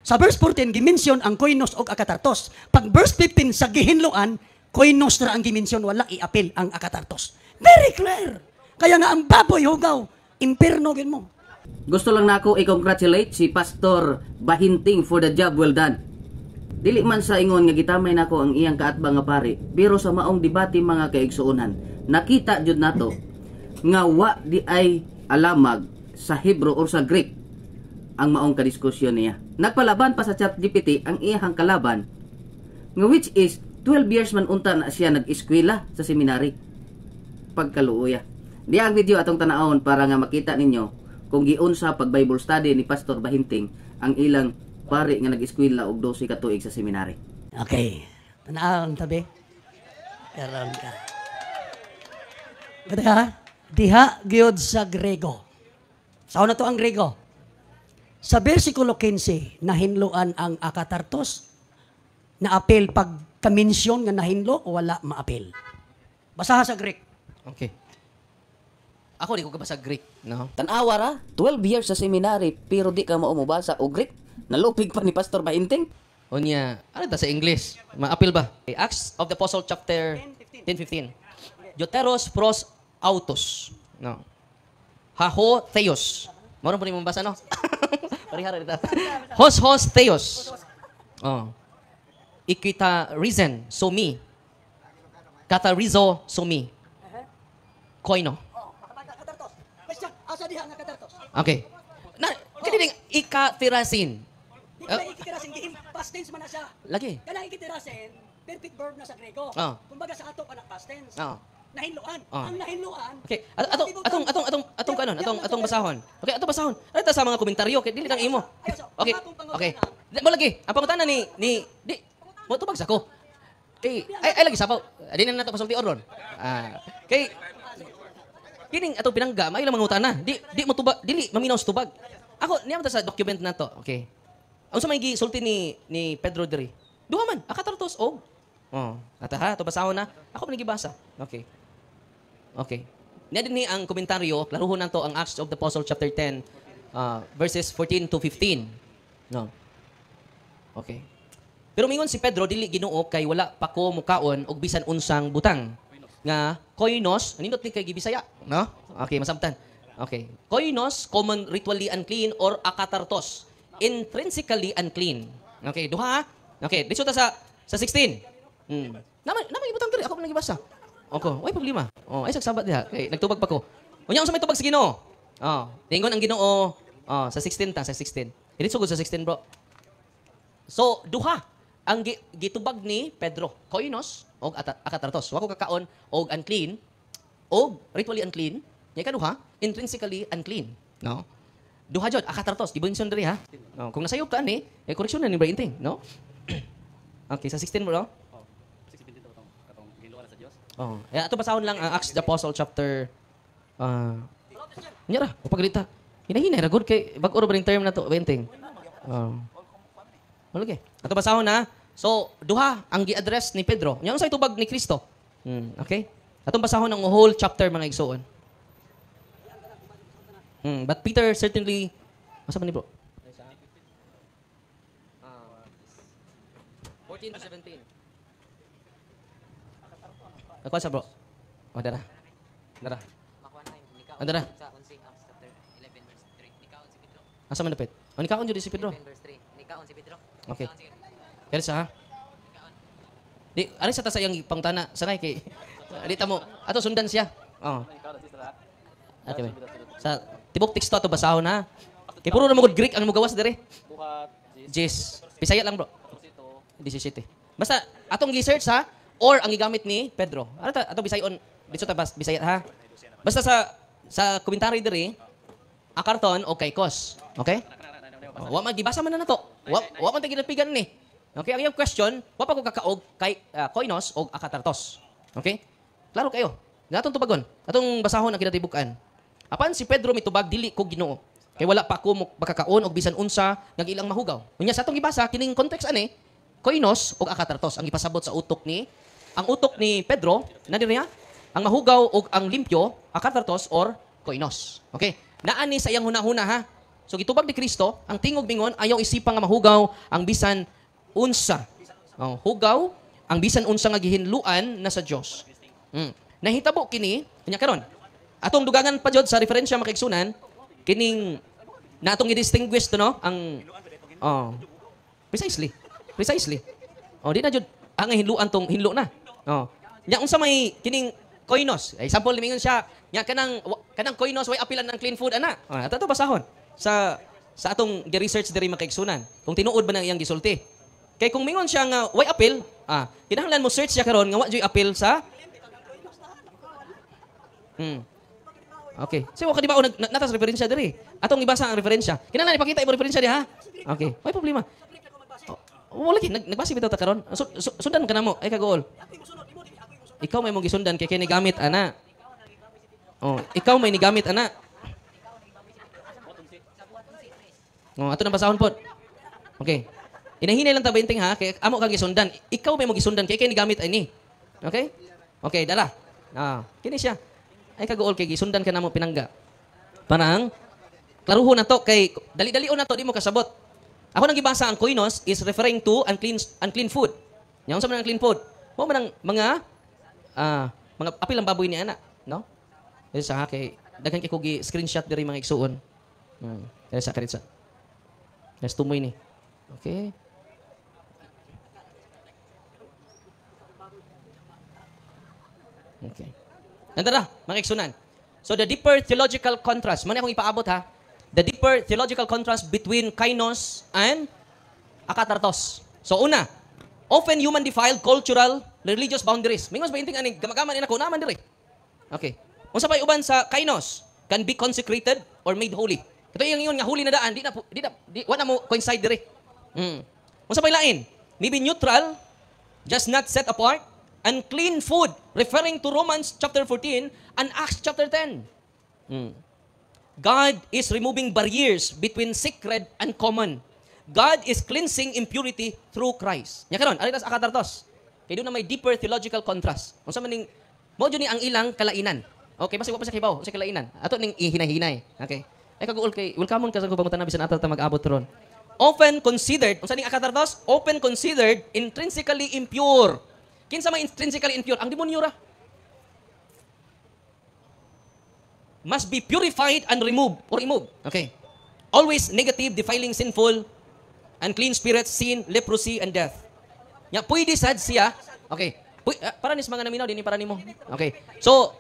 Sa verse 14, gimension ang koinos og akatartos. Pag verse 15, sa gihinloan, koinos ra ang gimension, wala iapil ang akatartos. Very clear. Kaya nga ang baboy hugaw, impierno gin mo. Gusto lang nako i-congratulate si Pastor Bahinting for the job well done. Dili man sa ingon nga gitamay nako ang iyang kaatbang nga pari, pero sa maong debate, mga kaigsuonan, nakita jud nato nga wa di ay alamag sa Hebrew or sa Greek ang maong kadiskusyon niya. Nagpalaban pa sa ChatGPT ang iyang kalaban nga which is 12 years man unta na siya nag-eskwela sa seminary pagkaluoya. Di ang video atong tanawon para nga makita ninyo kung giunsa pag Bible study ni Pastor Bahinting ang ilang pari nga nag-eskwela og 12 ka tuig sa seminary. Okay. Tanawang tabi. Karon ka. Kaya diha gyud sa Grego. Sao na to ang Grego? Sa versikulo 15, nahinloan ang akatartos. Naapil pag kaminsyon nga nahinlo o wala maapil? Basaha sa Greek. Okay. Ako di ko kabasa Greek, no? Tan-awa ra, 12 years sa seminary pero di ka mao mobasa og Greek. Nalupig pa ni Pastor Bahinting. Unya, ano ta sa English? Maapil ba? Okay, Acts of the Apostle chapter 10:15. Deuteros pros autos. No. Haho theos. Mao po ni mong basa, no? Parihara dito. Hos hos theos. Oh. Ikita reason so me. Katarizo so me. Koino. Asa diha nga katartos? Okay. Na kini ding ikatirasin. Di ba ikitirasin, past tense man na siya. Lagi. Kanang ikitirasin, perfect verb na sa Grego. Kumbaga sa ato pa past tense. Nahinloan. Ang nahinloan. Okay, ato atong atong atong atong kanon, atong atong basahon. Okay, atong basahon. Ano ta sa mga komentaryo kay dili lang imo. Okay. Okay. Di, mo lagi, ang pangutana ni ni di mo tubag sa ko. Kay ay ay lagi sapaw. Di na nato pasulti ron. Ah, kay kining atong pinangga, may lang mangutana. Di di mo tubag, dili maminaw sa tubag. Ako niya ta sa document nato. Okay. Ang sa may gisulti ni ni Pedro diri. Duha man, akatartos og. Oh, ata ha, to basahon na. Ako pa nagibasa. Okay. Okay. Niya din ni ang komentaryo, klaruhon nato ang Acts of the Apostle chapter 10, verses 14 to 15. No. Okay. Pero mingon si Pedro, "Dili, Ginoo, kay wala pa ko mukaon og bisan unsang butang nga koinos." Nindot ni kay gibisaya, no? Okay, masabtan. Okay. Koinos, common, ritually unclean, or akatartos, intrinsically unclean. Okay, duha. Okay, dito ta sa 16. Naman naman ibutang diri, ako pa nagibasa. Okay, way problema. Oh, ay sagsabat diha. Kay nagtubag pa ko. Unya, unsa may tubag sa Ginoo? Oh, ningon ang Ginoo, oh, sa 16 ta, sa 16. Dili sugod sa 16, bro. So, duha ang gitubag ni Pedro. Koinos og akatartos. Wa ko kakaon og unclean og ritually unclean. Nya kaduha, intrinsically unclean, no? Duha jud akatartos, gibunson diri ha. No, kung nasayop ka ani, eh koreksyon na ni Bro Inting, no? Okay, sa 16, bro. Oh, eh ato basahon lang ang Acts of the Apostle chapter nya ra, upagalita. Hinahinay ra gud kay bag-o ra ba ning term na to, Benting. Oh. Okay. Ato basahon na. So, duha ang gi-address ni Pedro. Nya unsay tubag ni Kristo? Okay? Atong basahon ang whole chapter, mga igsuon. But Peter certainly. Asa man ni, bro? 14 to 17. Ako sa, bro. Oh, dara. Dara. Ah, dara. Asa man dapit? Oh, nikaon jud si Pedro. Okay. Kaya sa ha? Di, ari sa ta sa iyang pangtana, sangay kay di ta mo ato sundan siya. Oh. Okay. Sa tibok teksto ato basahon ha. Kay puro na mo Greek ang mugawas diri. Jis. Bisaya lang, bro. 17. Basta atong gi-search ha or ang gigamit ni Pedro. Ano ta ato bisayon dito ta bas Bisaya ha. Basta sa komentary diri akarton o kaikos. Okay? Oh, wa man gibasa man na nato. Wa man ta ginapigan ni. Okay, ang iyang question, wa pa ko kakaog kay koinos og akatartos. Okay? Klaro kayo. Natong tubagon. Atong basahon ang kinatibukan. Apan si Pedro mitubag, "Dili ko, Ginoo. Kay wala pa ko makakaon og bisan unsa nga ilang mahugaw." Unya sa atong gibasa kining context ani, koinos og akatartos ang gipasabot sa utok ni ang utok ni Pedro na diri ha, ang mahugaw og ang limpyo, akatartos or koinos. Okay? Naa ni sa iyang hunahuna ha. So gitubag ni Kristo, ang tingog mingon, ayaw isipa nga mahugaw ang bisan unsa. Oh, hugaw ang bisan unsa nga gihinluan na sa Dios. Nahitabo kini, kanya karon. Atong dugangan pa jud sa referensya, mga kaigsunan, kining na atong i-distinguish to, no, ang, oh, precisely. Precisely. Oh, di na jud ang hinluan tong hinlo na. Oh. Nya unsa may kining koinos? Example, mingon siya, nya kanang koinos way apilan ng clean food ana. Oh, ato to basahon sa atong gi-research diri, mga kaigsunan. Kung tinuod ba nang iyang gisulti. Kay kung mingon siya nga way apil, kinahanglan mo search siya karon nga wa juy apil sa. Okay. So, wa ka di ba o natas referensya diri? Atong ibasa ang referensya. Kinahanglan ipakita imo referensya diha. Okay. Way problema. Oh, wala nagbase bitaw ta karon. Sundan ka namo ay kagool. Ikaw may mong gisundan kay kini gamit ana. Oh, ikaw may nigamit ana. Oh, ato nang basahon pod. Okay. Inahinay lang ta bainting ha kay amo kang gisundan. Ikaw may mong gisundan kay kini gamit ani. Okay? Okay, dala. Kini siya. Ay kagool kay gisundan ka namo pinangga. Parang klaruhon na to kay dali-dalion na to, di mo kasabot. Ako nang gibasa, ang koinos is referring to unclean unclean food. Nya unsa man ang unclean food? Mao man ang mga apil ang baboy ni ana, no? Dili sa kay daghan kay kugi screenshot diri, mga igsuon. Dili sa karitsa. Nes tumoy ni. Okay. Okay. Nandara, mga igsunan. So the deeper theological contrast, man akong ipaabot ha. The deeper theological contrast between kainos and akatartos. So una, often human defiled cultural religious boundaries. Mingos ba inting ani gamagaman ni nako naman diri. Okay. Unsa pay uban sa kainos? Can be consecrated or made holy. Ito yung ingon nga holy na daan, di na di na di, wa na mo coincide diri. Unsa pay lain? Maybe neutral, just not set apart, and clean food, referring to Romans chapter 14 and Acts chapter 10. God is removing barriers between sacred and common. God is cleansing impurity through Christ. Nya karon, ari tas akatartos. Kay doon na may deeper theological contrast. Unsa man ning mao jud ni ang ilang kalainan. Okay, basta wa pa sa kibaw, sa kalainan. Ato ning ihinahinay. Okay. Ay kaguol kay welcome ka sa pangutan bisan ato ta mag-abot ron. Often considered, unsa ning akatartos? Often considered intrinsically impure. Kinsa may intrinsically impure? Ang demonyo ra. Must be purified and removed or removed. Okay. Always negative, defiling, sinful, unclean spirits, sin, leprosy, and death. Nya pwede sad siya. Okay. Para nis mga naminaw dinhi para nimo. Okay. So,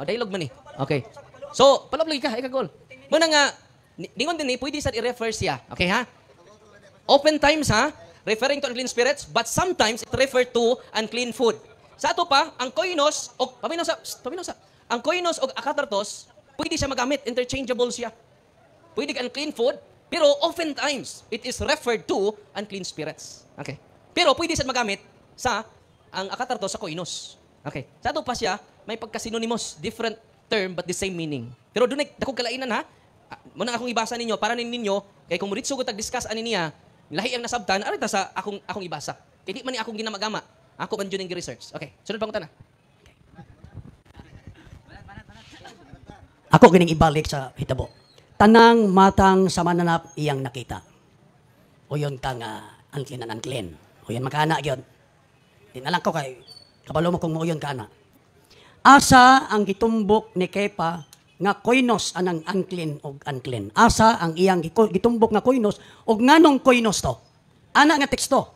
dialogue man ni. Okay. So, palabloy ka, ikagol. Muna nga ningon dinhi pwede sad i-refer siya. Okay ha? Open times ha, referring to unclean spirits, but sometimes it refer to unclean food. Sa ato pa, ang koinos og paminaw sa psst, paminaw sa ang koinos og akatartos, pwede siya magamit, interchangeable siya. Pwede unclean food, pero oftentimes it is referred to unclean spirits. Okay. Pero pwede siya magamit sa ang akatartos sa koinos. Okay. Sa ato pa siya, may pagkasinonymous, different term but the same meaning. Pero dunay dakong kalainan ha. Muna akong ibasa ninyo para ninyo kay kung muritso ko tag-discuss ani niya, lahi ang nasabtan, ari ta sa akong ibasa. Kay di man ni akong ginamagama. Ako man jud ning gi-research. Okay, sunod pangutana. Ako gining ibalik sa hitabo. Tanang matang sa mananap iyang nakita. Uyon ka nga unclean and unclean. Uyon makana gyud. Di na lang ko kay kabalo mo kung mauyon ka na. Asa ang gitumbok ni Kepa nga koinos anang unclean og unclean? Asa ang iyang gitumbok nga koinos og nganong koinos to? Ana nga teksto.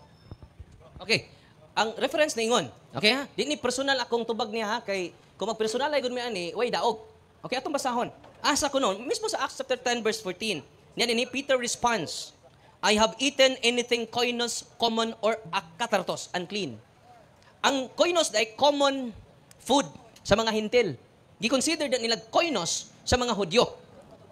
Okay. Ang reference na ingon. Okay ha? Di ni personal akong tubag niya ha kay kung magpersonal ay gud mi ani, way daog. Okay, atong basahon. Asa ko noon, mismo sa Acts chapter 10 verse 14. Niyan ni Peter response, I have eaten anything koinos, common or akatartos, unclean. Ang koinos ay common food sa mga Hintil. Gi-consider na nila koinos sa mga Hudyo.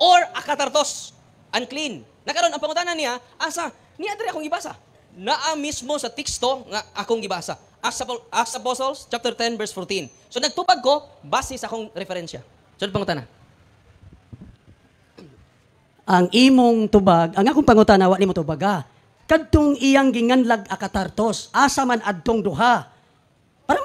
Or akatartos, unclean. Nakaron ang pangutana niya, asa niya diri akong gibasa. Naa mismo sa teksto nga akong gibasa. Acts Apostles chapter 10 verse 14. So nagtubag ko base sa akong referensya. Sunod pangutana. Ang imong tubag, ang akong pangutana wa nimo tubaga. Kadtong iyang ginganlag akatartos, asa man adtong duha. Para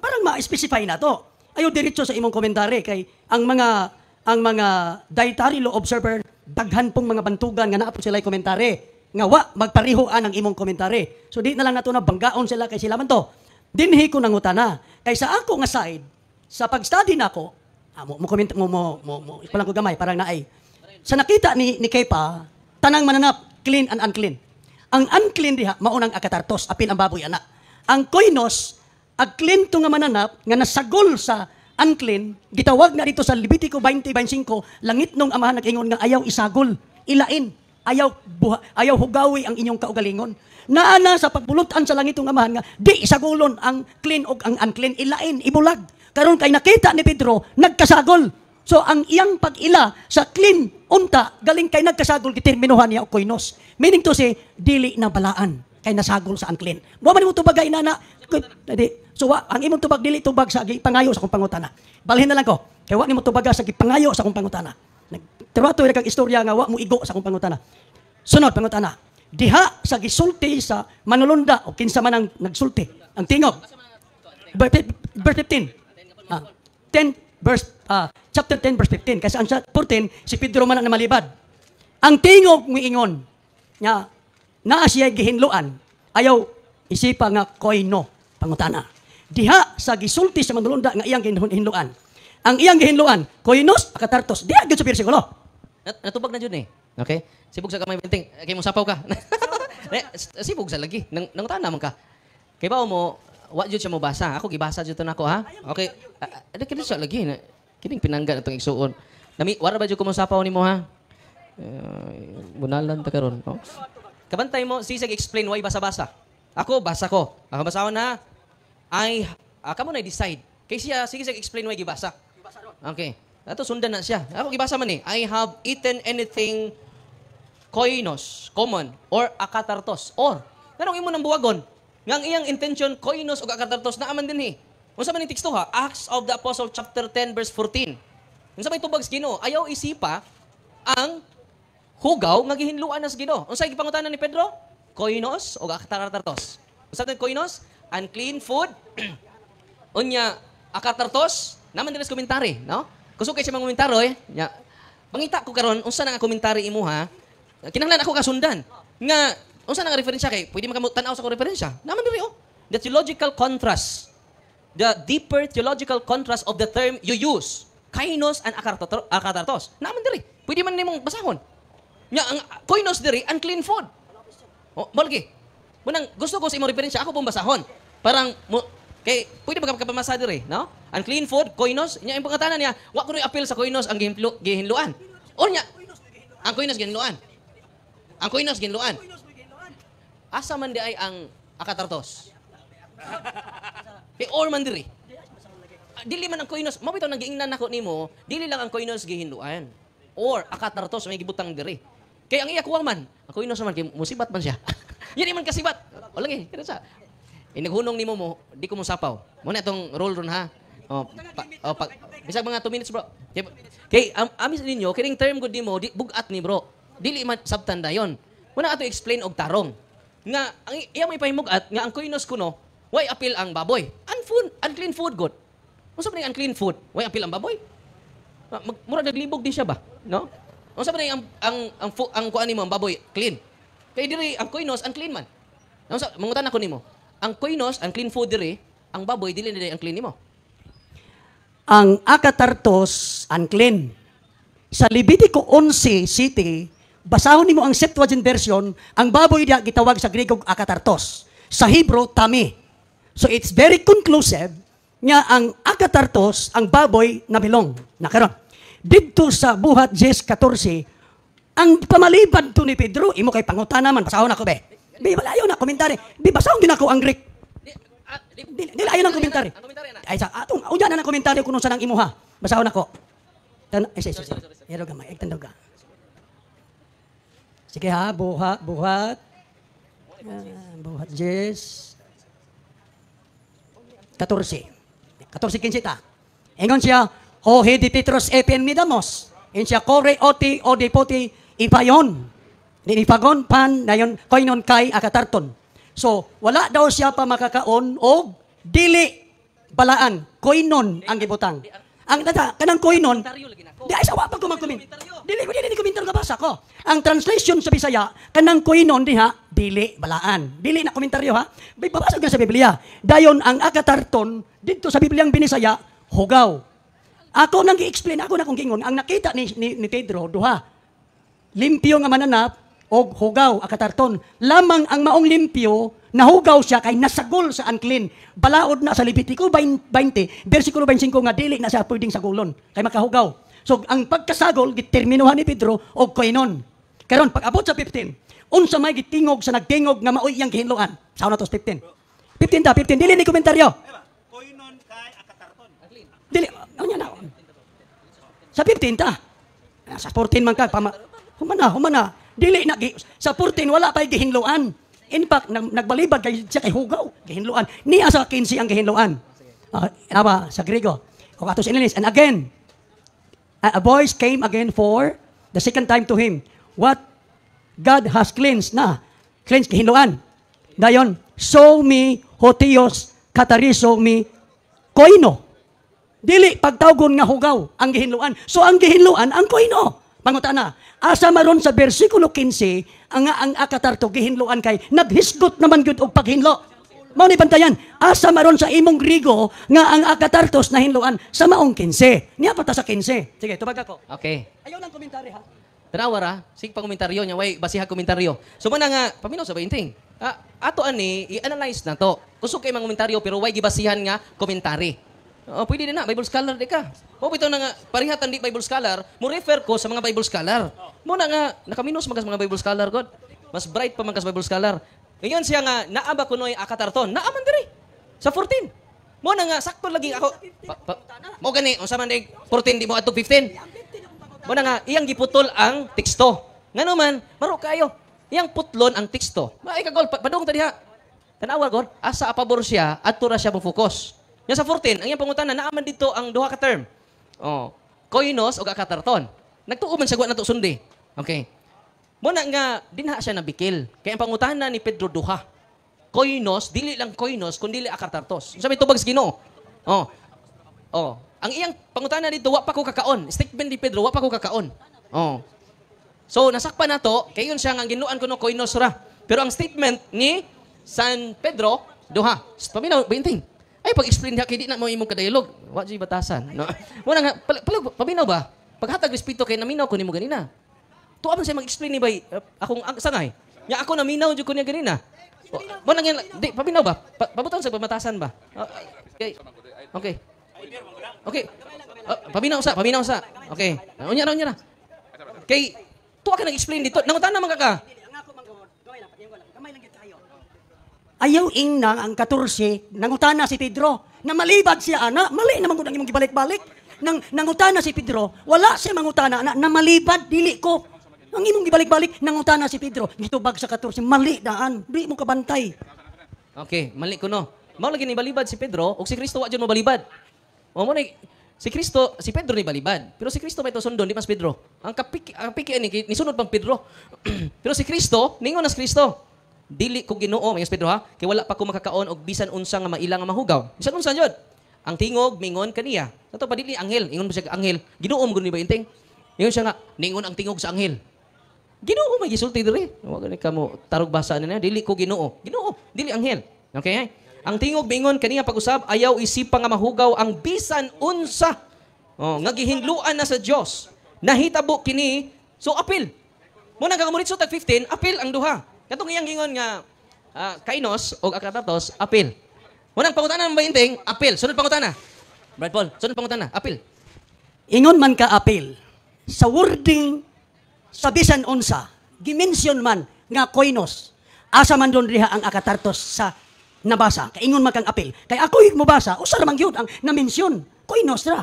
parang ma-specify na to. Ayo diretso sa imong komentary kay ang mga dietary law observer Daghan pong mga bantugan nga naa po sila komentary nga wa magparihoan ang imong komentary. So di na lang nato na banggaon sila kay sila man to. Dinhi ko nangutana kay sa ako nga side, sa pag-study nako, mo mo comment mo mo mo, mo ko gamay parang naay. Sa nakita ni Kepa, tanang mananap clean and unclean. Ang unclean diha mao nang akatartos, apil ang baboy ana. Ang koinos, ag clean to nga mananap nga nasagol sa unclean, gitawag na dito sa Levitico 20:25, langit nung amahan nag-ingon nga ayaw isagol, ilain, ayaw buha, ayaw hugawi ang inyong kaugalingon. Naa na sa pagbulutan sa langit ng amahan nga di isagulon ang clean og ang unclean, ilain, ibulag. Karon kay nakita ni Pedro nagkasagol. So ang iyang pag-ila sa clean unta galing kay nagkasagol, giterminuhan niya og koinos. Meaning to say dili na balaan kay nasagol sa unclean. Wa man mo tubagay nana. Di. So wa, ang imong tubag dili tubag sa gipangayo sa akong pangutana. Balhin na lang ko. Kay wa nimo tubaga sa gipangayo sa akong pangutana. Nagtrato ra kag istorya nga wa mo igo sa akong pangutana. Sunod pangutana. Diha sa gisulti sa manulunda o kinsa man ang nagsulti, ang tingog. Verse 15. 10 verse chapter 10 verse 15 kasi ang 14 si Pedro man ang namalibad. Ang tingog miingon nga naa siya gihinluan, ayaw isipa nga koino pangutana. Diha sa gisulti sa manulunda nga iyang gihinluan. Ang iyang gihinluan, koinos akatartos. Diha gyud sa bersikulo. Natubag na jud ni. Okay? Sibog sa kamay binting. Kay mo sapaw ka. Sibog sa lagi. Nang nangutana man ka. Kay bao mo wa jud siya mo basa. Ako gibasa jud to nako ha. Okay. Kini siya lagi na kining pinangga natong igsuon. Nami wara ba jud ko mo sapaw nimo ha? Bunalan ta karon, no? Kabantay mo sisag explain why basa-basa. Ako basa ko. Ako basahon ha. Ay kamo na decide. Kay siya sige sig explain why gibasa. Okay. Ato sundan na siya. Ako gibasa man ni. I have eaten anything koinos, common, or akatartos. Or, kanong imo nang buwagon? Nga ang iyang intention, koinos o akatartos, naaman din eh. Unsa man yung teksto ha? Acts of the Apostle chapter 10 verse 14. Unsa may tubag sa Ginoo? Ayaw isipa ang hugaw nga gihinluan na sa Ginoo. Unsa gipangutana ni Pedro? Koinos o akatartos. Unsa man koinos? Unclean food. Unya akatartos, naman din sa komentary, no? Kusog kay siya mga komentary, eh. Nya, mangita ko karon unsa na nga komentary imo ha? Kinahanglan ako kasundan. Nga unsa na nga referensya kay pwede man tan-aw sa ko referensya. Naman diri oh. The theological contrast. The deeper theological contrast of the term you use. Kainos and akatartos. Naman diri. Pwede man nimong basahon. Nya ang koinos diri unclean food. Oh, malgi. Munang gusto ko sa imong referensya ako pong basahon. Parang mo, kay pwede ba ka pamasa diri, no? Unclean food, koinos, nya imong pangutana niya, wa ko appeal sa koinos ang gihinluan. Or nya ang koinos gihinluan. Ang koinos gihinluan. Asa man di ay ang akatartos? Kay or man diri. Dili man ang koinos, mao bitaw nang giingnan nako nimo, dili lang ang koinos gihinluan. Or akatartos may gibutang diri. Kay ang iya kuwang man, ang koinos man kay musibat man siya. Yan man kasibat. O lagi, kaya sa. Inaghunong nimo mo, di ko mo sapaw. Mo na itong rule ron ha. O, pa, bisag mga 2 minutes bro. Kay amis ninyo, kining term gud nimo, di bugat ni bro. Dili man sabtan dayon. Muna ato explain og tarong. Nga ang iya may pahimugat nga ang koinos kuno, way apil ang baboy. Unfood, unclean food good. Unsa man unclean food? Way apil ang baboy. Mura naglibog din siya ba? No? Unsa man ang kuan nimo ang baboy clean. Kay diri ang koinos unclean man. Unsa mangutan ako nimo? Ang koinos unclean food diri, ang baboy dili na ang clean nimo. Ang akatartos unclean. Sa Levitico 11 City, basahon nimo ang Septuagint version, ang baboy diha gitawag sa Grego akatartos. Sa Hebrew, tami. So it's very conclusive nga ang akatartos, ang baboy na bilong. Nakaron. Didto sa Buhat 10:14, ang pamalibad to ni Pedro, imo kay pangutana man, basahon ako be. Be, malayo na komentary. Be, basahon din ako ang Greek. Di, ayaw ng komentary. Ay, sa atong, unya na ng komentaryo kung sa nang imuha. Basahon ako. Tan, ay, sige, sige. Ero gamay, ay, tandog ka. Sige ha, buhat, buhat. Buhat, Jess. 14. 14:15 ta. Ingon siya, ho hedi Petros epen midamos. In siya kore oti o dipoti ipayon. Nipagon pan nayon koinon kay akatarton. So, wala daw siya pa makakaon og dili balaan, koinon ang gibutang. Ang tata kanang koinon, Di ay sa wa pa ko mag-comment. Dili ko dili ni komentaryo gabasa ko. Ang translation sa Bisaya kanang koinon diha dili balaan. Dili na komentaryo ha. Babasa ka sa Biblia. Dayon ang akatarton didto sa Bibliang Binisaya, hugaw. Ako nang gi-explain, ako na kong giingon, ang nakita ni Pedro duha. Limpyo nga mananap og hugaw akatarton. Lamang ang maong limpyo, nahugaw siya kay nasagol sa unclean. Balaod na sa Levitico 20, versikulo 25 nga dili na siya pwedeng sagulon kay makahugaw. So ang pagkasagol giterminuhan ni Pedro og koinon. Karon pag abot sa 15, unsa may gitingog sa nagtingog nga maoy iyang gihinloan? Sa na to 15. 15 ta, 15 dili ni komentaryo. Koinon kay akatarton. Dili, ano na. Sa 15 ta. Ah, sa 14 man ka pama, humana, humana. Dili na sa 14 wala pa'y gihinloan. In fact, nagbalibad kay siya kay hugaw, gihinloan. Niya sa 15 ang gihinloan. Aba, sa Griego. O ato sa English. "And again, a voice came again for the second time to him. What God has cleansed" na. Cleansed, gihinloan. Dayon, "So me hotios katariso me koino." Dili pagtawgon nga hugaw ang gihinloan. So ang gihinloan ang koino. Pangutana, asa maron sa bersikulo 15 ang akatarto gihinloan kay naghisgot naman gyud og paghinlo? Mao ni bantayan, asa maron sa imong Grigo nga ang akatartos nahinloan sa maong 15? Niya pa ta sa 15. Sige, tubag ako. Okay. Ayaw lang komentaryo ha. Tanawa ra, sige pa komentaryo niya, way basiha komentaryo. So muna nga, paminaw sa bainting. Ah, ato ani i-analyze na to. Kusog kay mga komentaryo pero way gibasihan nga komentary. Oh, pwede din na, Bible scholar di ka. O bitaw na nga, parihatan di Bible scholar, mo refer ko sa mga Bible scholar. Muna nga, nakaminos man ka sa mga Bible scholar, God. Mas bright pa man ka sa Bible scholar. Ngayon siya nga, naa ba kunoy akatarton? Naa man diri. Sa 14. Mo na nga, sakto lagi ako. Mo gani, unsa man dig 14 di mo adto 15. Mo na nga, iyang giputol ang teksto. Ngano man, maro kayo. Iyang putlon ang teksto. Maay ka gol, padung ta diha. Tanawa god, asa apabor siya, adto ra siya mo focus. Nya sa 14, ang iyang pangutana, naa man dito ang duha ka term. Oh, koinos og akatarton. Nagtuo man siya wa nato sundi. Okay. Mo na nga dinha siya nabikil. Kaya ang pangutana ni Pedro duha. Koinos, dili lang koinos, kundi akatartos. Unsa may tubag sa Ginoo? Oh. Oh, ang iyang pangutana dito, wa pa ko kakaon. Statement ni Pedro, wa pa ko kakaon. Oh. So nasakpan nato, kay yun siya nga ang ginuan kuno koinos ra. Pero ang statement ni San Pedro, duha. Paminaw, 20. Ay pag-explain diha kay di na mo imong kadialog. Wa jud batasan. No. Mo na nga paminaw ba? Paghatag respeto kay naminaw ko nimo ganina. Tuwa man siya mag-explain ni bay akong ang sangay. Nya ako naminaw jud ko niya ganina. Mo na nga di paminaw ba? Pabuton sa pamatasan ba? Okay. Okay. Okay. Paminaw sa, paminaw sa. Okay. Unya na, unya na. Kay tuwa ka nag-explain dito. Nangutana man ka ka. Ayaw ingna ang 14, nangutana si Pedro, na malibad siya ana, mali naman gud ang imong gibalik-balik. Nang nangutana si Pedro, wala siya mangutana ana, na malibad dili ko. Ang imong gibalik-balik, nangutana si Pedro, gitubag sa 14, mali daan, di mo kabantay. Okay, mali ko no. Mao lagi ni balibad si Pedro ug si Kristo wa jud mo balibad. O mo ni si Kristo, si Pedro ni balibad. Pero si Kristo may sundon, di mas Pedro. Ang kapiki, ang piki ani ni sunod pang Pedro. Pero si Kristo, ningon na si Kristo. Dili ko Ginoo, may Pedro ha, kay wala pa ko makakaon og bisan unsa nga maila nga mahugaw. Bisan unsa jud. Ang tingog mingon kaniya. Ato pa dili anghel, ingon ba siya anghel. Ginoo mo gud ni ba inting? Ingon siya nga, ningon ang tingog sa anghel. Ginoo may gisulti diri. Wa gani ka mo tarog basa niya, dili ko Ginoo. Ginoo, dili anghel. Okay? Ang tingog mingon kaniya pag-usab, ayaw isipa nga mahugaw ang bisan unsa. Oh, nga gihinluan na sa Dios. Nahitabo kini, so apil. Mo nang kagamuritso tag 15, apil ang duha. Katong iyang gingon nga kainos og akatatos, apil. Mo nang pangutana ng bainting, apil. Sunod pangutana. Brad Paul, sunod pangutana, apil. Ingon man ka apil, sa wording sa bisan unsa, gimension man nga koinos, asa man doon diha ang akatartos sa nabasa, kaingon man kang apil. Kay ako'y mobasa, usa ra man gyud ang na-mention, koinos ra.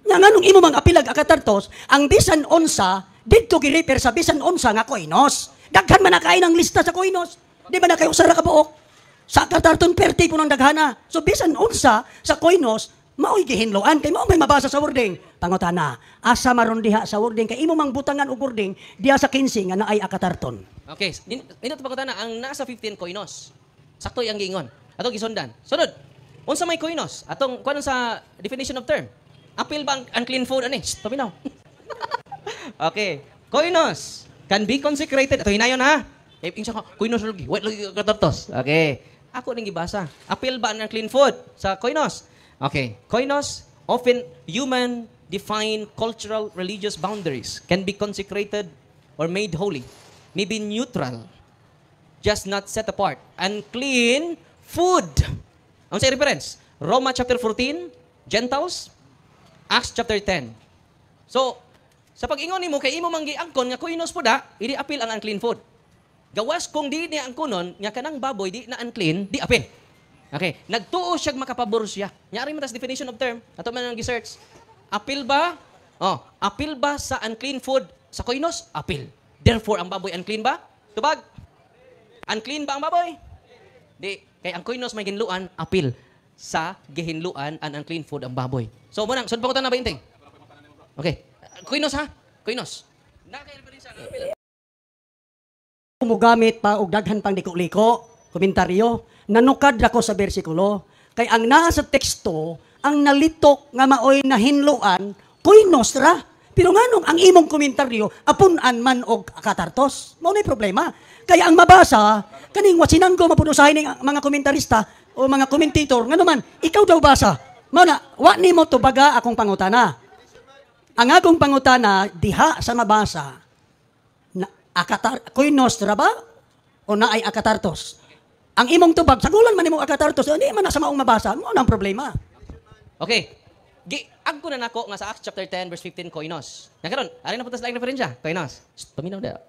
Nya nganong imo mang apilag akatartos, ang bisan unsa, didto gi-refer sa bisan unsa nga koinos. Daghan man na kayo ng lista sa koinos. Di ba na kayo usa ra ka buok? Sa akatarton perti po ng daghana. So bisan unsa sa koinos, mao'y gihinloan kay mao may mabasa sa wording. Pangutana, asa maron diha sa wording kay imo mang butangan og wording diha sa 15 nga naay akatarton? Okay, nindot pangutana ang nasa 15 koinos. Sakto yang giingon. Atong gisundan. Sunod. Unsa may koinos? Atong kuan sa definition of term. Apil ba ang unclean food ani? Shh, paminaw. Okay. Koinos can be consecrated. Ito hinayon ha. Eh, insa ka, koinos lagi. Wait lagi katartos. Okay. Ako ning gibasa. Apil ba ang unclean food sa koinos? Okay. Koinos, often human defined cultural religious boundaries, can be consecrated or made holy. May be neutral, just not set apart. Unclean food. Ang sa reference? Roma chapter 14, Gentiles, Acts chapter 10. So, sa pag-ingon nimo kay imo man giangkon nga koinos po da, idi apil ang unclean food. Gawas kung di niya angkonon nga kanang baboy di na unclean, di apil. Okay, nagtuo siya makapabor siya. Nyari man tas definition of term. Ato man ang gi-search. Apil ba? Oh, apil ba sa unclean food sa koinos? Apil. Therefore, ang baboy unclean ba? Tubag. Unclean ba ang baboy? Di. Kay ang koinos may ginluan, apil sa gihinluan ang unclean food ang baboy. So, mo nang, sud pa ko na ba inting? Okay. Koinos ha? Koinos. Na kay referensya nga apil. Mugamit pa og daghan pang liko-liko, komentaryo, nanukad ako sa bersikulo. Kay ang naa sa teksto, ang nalitok nga maoy nahinluan, koinos ra. Pero nganong ang imong komentaryo, apun-an man og katartos? Mao na problema. Kaya ang mabasa, kaning watsinanggo mapunusahin ning mga komentarista o mga commentator, ngano man, ikaw daw basa. Mao na, wa nimo tubaga akong pangutana. Ang akong pangutana, diha sa mabasa, na akatar koinos ra ba o naay akatartos? Ang imong tubag, sagulan man nimo akatartos, hindi man na sa maong mabasa, mao na ang problema. Okay. Gi agko na nako nga sa Acts chapter 10 verse 15 koinos. Na karon, ari na punta sa laing referensya. Koinos. Shh, paminaw da.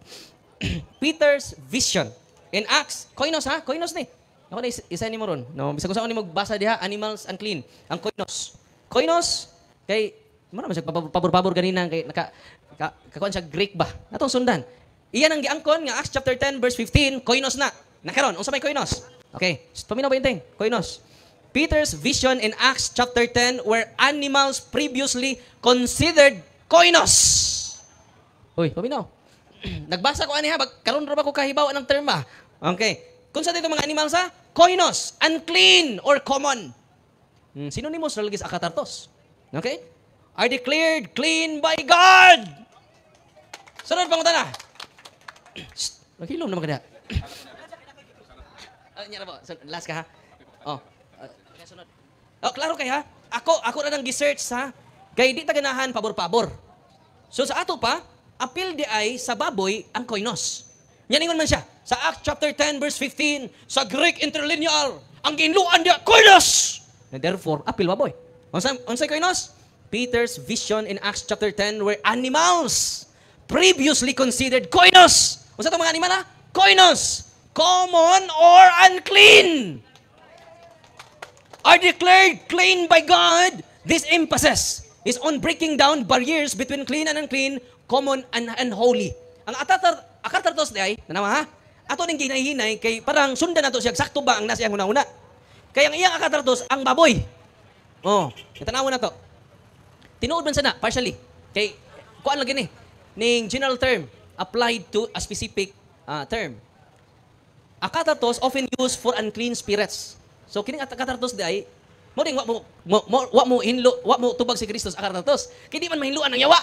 Peter's vision in Acts, koinos ha, koinos ni. Ako na isa nimo ron. No, bisag unsa nimo basa diha, animals unclean. Ang koinos. Koinos kay mo naman siya pabor-pabor ganina kay naka ka, kakuan siya Greek ba. Atong sundan. Iyan ang giangkon nga Acts chapter 10 verse 15, koinos na. Nakaron, unsa may koinos? Okay, shh, paminaw ba inteng? Koinos. Peter's vision in Acts chapter 10 where animals previously considered koinos. Uy, paminaw. Nagbasa ko ani ha, karon ra ba ko kahibaw anang term ba? Okay. Kung sa dito mga animals ha? Koinos, unclean or common. Synonymous ra lagi sa akatartos. Okay? Are declared clean by God. Sunod pangutana. Shh, maghilom naman kada. Ah, nya ra po. So, last ka ha. Oh. Sunod. Oh, klaro kay ha. Ako ra nang gi-search ha. Kay di ta ganahan pabor-pabor. So sa ato pa, apil di ay sa baboy ang koinos. Yan ingon man siya. Sa Acts chapter 10 verse 15, sa Greek interlinear, ang ginluan diya koinos. And therefore, apil baboy. Unsay koinos? Peter's vision in Acts chapter 10 where animals previously considered koinos. Unsa tong mga animal ha? Koinos, common or unclean, are declared clean by God. This emphasis is on breaking down barriers between clean and unclean, common and unholy. Ang akatartos di ay, nanawa ha? Ato ning ginahinay kay parang sundan nato siya sakto ba ang nasa iyang una-una. Kay ang iyang akatartos ang baboy. Oh, tanawa na to. Tinuod man sana partially. Kay kuan lagi ni ning general term applied to a specific term. Akatartos often used for unclean spirits. So kining akatartos di ay mo ding wa mo hinlo, wa mo tubag si Kristo sa akatartos. Kay di man mahinluan ang yawa.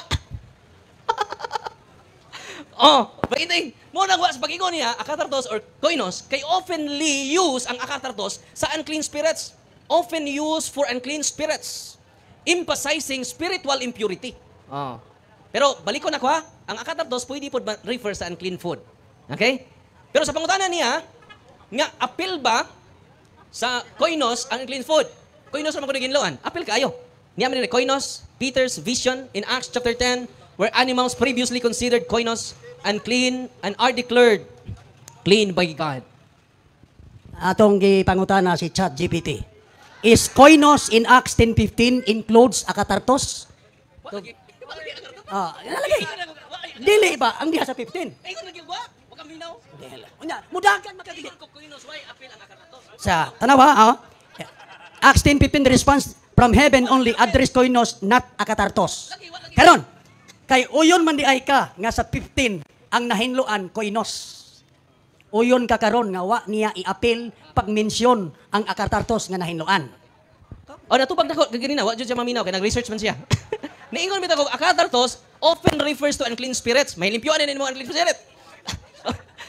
Oh, bainting mo nang wa sa pag-ingon niya akatartos or koinos kay oftenly use ang akatartos sa unclean spirits. Often used for unclean spirits, emphasizing spiritual impurity. Oh. Pero balikon ako ha, ang akatartos pwede pod refer sa unclean food. Okay? Pero sa pangutana niya, nga apil ba sa koinos ang unclean food? Koinos man kuno ginloan. Apil kaayo. Niya man ni koinos, Peter's vision in Acts chapter 10 where animals previously considered koinos unclean and are declared clean by God. Atong gipangutana si ChatGPT. Is koinos in Acts 10:15 includes akatartos? Ah, nalagay. Dili ba ang diha sa 15? Ingon lagi wa, wa ka minaw. Unya, mudagan makadili. Ingon ko koinos way apil ang akatartos. Sa tanawa, ah. Acts 10:15 response from heaven only address koinos, not akatartos. Karon, kay uyon man di ay ka nga sa 15 ang nahinloan koinos. Uyon ka karon nga wa niya iapil pagmensyon ang akatartos nga nahinloan. O natubag nako ganina, wa jud siya maminaw kay nag-research man siya. Niingon bitaw ko akatartos often refers to unclean spirits. May limpyoan ni mo unclean spirit.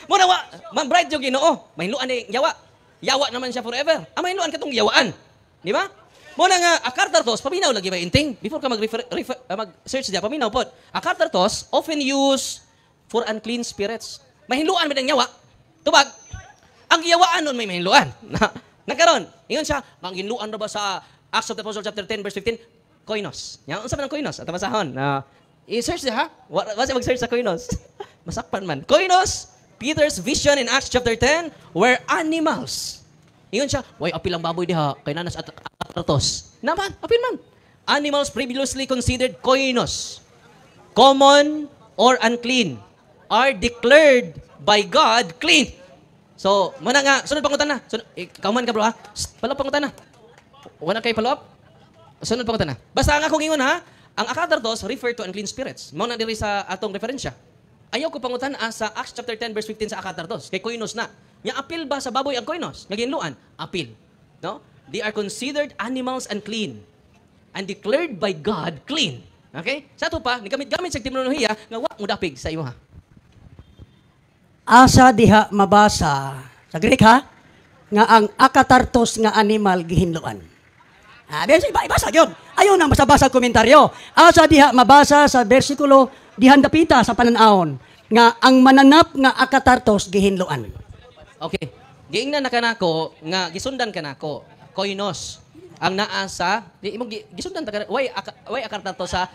Mo na wa, man bright yung Ginoo. Mahinluan ni yawa. Yawa naman siya forever. Ang mahinluan katong yawaan. Di ba? Mo na nga akatartos paminaw lagi ba inting before ka mag-refer, refer, mag-search diya, paminaw pod. Akatartos often used for unclean spirits. Mahinluan man ang yawa. Tubag. Ang yawaan nun may mahinluan. Nagkaroon, ingon siya, ang ginluan na ba sa Acts of the Apostles chapter 10 verse 15, koinos. Ya, unsa man ang koinos? Ato basahon. Na i-search diha ha? Wa siya mag-search sa koinos. Masakpan man. Koinos, Peter's vision in Acts chapter 10 where animals. Ingon siya, "Way apil ang baboy diha kay nanas at atos." Naman, apil man. Animals previously considered koinos, common or unclean, are declared by God clean. So, muna nga, sunod pangutana. Sunod, eh, kauman ka, bro, ha? Shh, follow pangutana. Wala kay follow up? Sunod pangutana. Basta ang akong ingon ha, ang akatartos refer to unclean spirits. Mao na diri sa atong referensya. Ayaw ko pangutan sa Acts chapter 10 verse 15 sa akatartos. Kay koinos na. Nya apil ba sa baboy ang koinos? Nga ginluan? Apil. No? They are considered animals unclean and declared by God clean. Okay? Sa ato pa, nigamit-gamit sa terminolohiya nga wa mo dapig sa imo ha. Asa diha mabasa sa Greek ha nga ang akatartos nga animal gihinloan? Ah, iba ibasa gyud. Ayon ang basa-basa komentaryo. Asa diha mabasa sa bersikulo dihan dapita sa panan-awon nga ang mananap nga akatartos gihinloan? Okay. Giingnan na kanako nga gisundan kanako koinos ang naa sa di imong gisundan ta kana way aka, way akartarto sa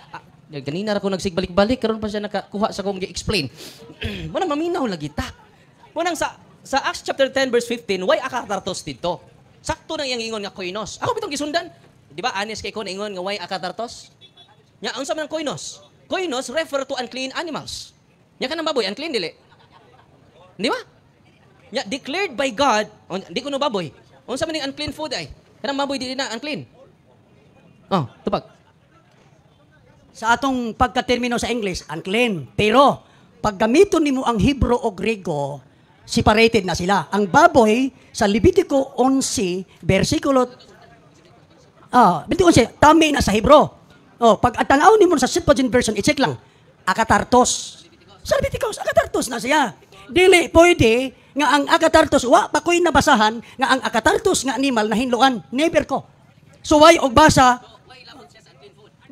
ganina ra ko nagsigbalik-balik, karon pa siya nakakuha sa kong gi-explain. Mo nang maminaw lagi ta. Mo nang sa Acts chapter 10 verse 15, way akatartos didto. Sakto nang iyang ingon nga koinos. Ako bitong gisundan. Di ba honest kay ko na ingon nga way akatartos? Nya unsa man ang koinos? Koinos refer to unclean animals. Nya kanang baboy unclean dili? Di ba? Nya declared by God, on, di ko no baboy. Unsa man ning unclean food ay? Kanang baboy dili na unclean. Oh, tubag. Sa atong pagkatermino sa English, unclean. Pero pag gamiton nimo ang Hebrew o Grego, separated na sila. Ang baboy sa Levitico 11, versikulo 11, tami na sa Hebrew. Oh, pag tanaw nimo sa Septuagint version, i-check lang. Akatartos. Sa Leviticus, akatartos na siya. Dili pwede nga ang akatartos, wa pa ko'y nabasahan nga ang akatartos nga animal na hinluan. Never ko. So why og basa